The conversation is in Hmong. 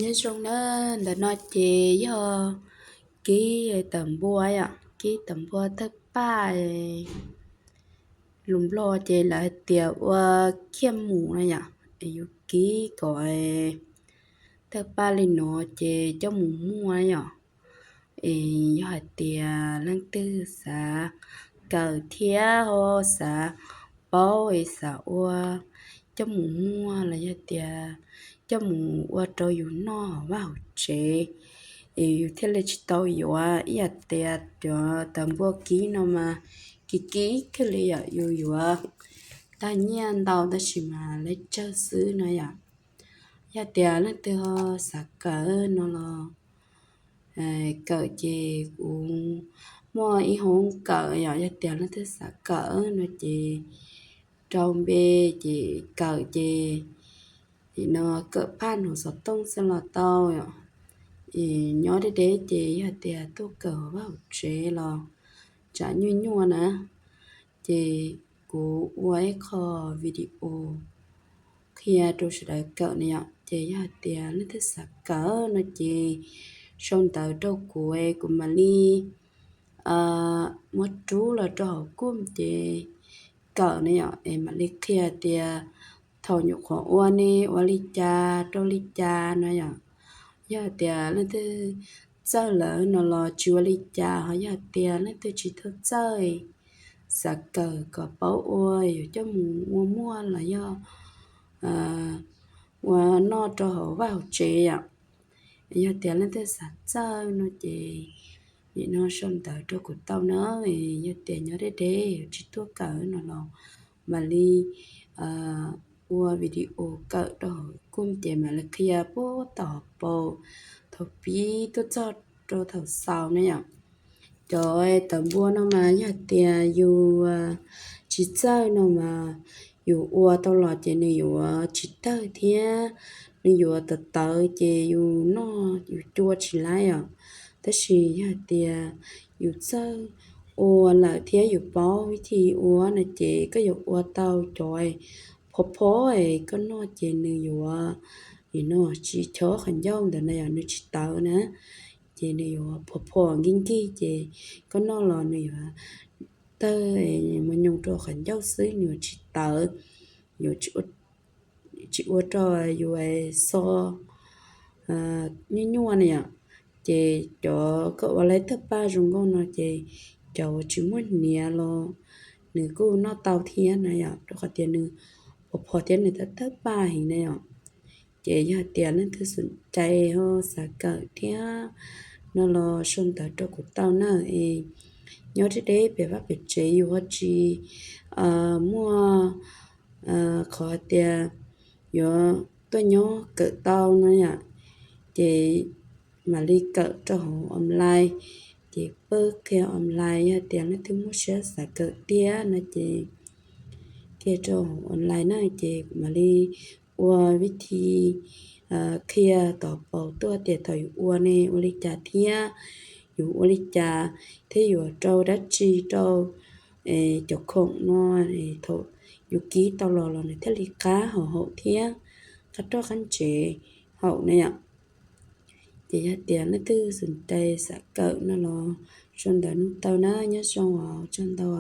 Nyob zoo na, ntawm no ces yog kib tawm npua yom, kib tawm npua thawj paj, lus Nplog ces lawv hais tias ua khiaj mus na yom. Es yus kib kom thawj paj li no ces coj mus muag yom. Es yog hais tias leej twg xav kawm thiab ho xav paub es xav ua coj mus muag los yog tias coj mus ua rau yus noj hauv vaj hauv tsev, es yus thiaj li tsis tau yuav ib yam tias cov tawm npua kib no mas kib kib kawg li yom, yus yuav tag nyiaj ntau tab sis mas lawv tsawg xwb no yom. Yog tias leej twg ho xav kawm no los kawm ces kuv muaj ib hoob kawm yom. Yog tias leej twg xav kawm no ces rau npe ces kawm ces no kawm phaj hauv xov tooj xwb los tau. Es nyob deb deb ces yog tias tuaj kawm hauv vaj hauv tsev los tsam nyuaj nyuaj na, ces kuv ua ib qho video qhia rau sawv daws kawm na yom. Ces yog hais tias leej twg xav kawm no ces sau ntawv rau kuv, kuv mam li muab rub los rau hauv Google ces kawm na yom, es mam li qhia tias thaum nyuam qhuav ua ne ua li cas rau li cas no yom. Yog tias leej twg txawj lawm no los tsis ua li cas, ho yog tias leej twg tsis tau txawj, xav kawm kom paub ua, yuav coj mus ua muag los yog ua noj rau hauv vaj hauv tsev yom. Yog tias leej twg xav txawj no ces nim no sau ntawv rau kuv tau na. Yog tias nyob deb deb yuav tsis tuaj kawm no los mam li ua video kawm rau hauv Google ces mam li qhia puag tom hauv paus thaum pib tuaj txog rau thaum xaus na yom. Cov tawm npua no mas yog tias yus tsis txawj no mas yus ua tau los ces nws yuav tsis tawg thiab nws yuav tawv tawv ces yus noj yus cua tsis laib os. Tab sis yog tias yus txawj ua lawm thiab yus paub vib thi ua no ces koj yuav ua tau cov phom phom es koj noj ces nws yuav, nim no tsis chob qhov ncauj ntawd na yom, nws tsis tawv na, ces nws yuav phom phom nkig nkig ces koj noj los nws yuav tawg mus nyoos rau qhov ncauj xwb, nws yuav tsis tawv, yuav tsis ua rau yus xo nyuaj nyuaj na yom. Ces cov koj ua laib thawj paj zoo nkauj no ces cov uas tsis muaj hniav los nws kuj noj tau thiab na yom, rau qhov tias nws phom phom thiab nws thawj thawj paj heev na yom. Ces yog tias leej twg xoom cai ho xav kawm thiab no los sau ntawv rau kuv tau na. Es nyob deb deb pem vaj pem tsev yus ho tsis muaj qhov tias yuav tuaj nyob kawm tau no yom, ces mam li kawm rau hauv online, ces pab qhia online. Yog tias leej twg muaj siab xav kawm tiag no ces qhia rau hauv online na, ces mam li ua vib thi qhia tom paus tuaj tias thaum yus ua ne ua li cas thiab yus ua li cas thiab yuav rau dab tsi rau cov khoom no, thaum yus kib tau los los nws thiaj li qab haum haum thiab qab roj qab ntsev haum na yom. Ces yog tias leej twg xoom cai xav kawm no los sau ntawv nug tau na. Nyob zoo os, ua tsaug ntau.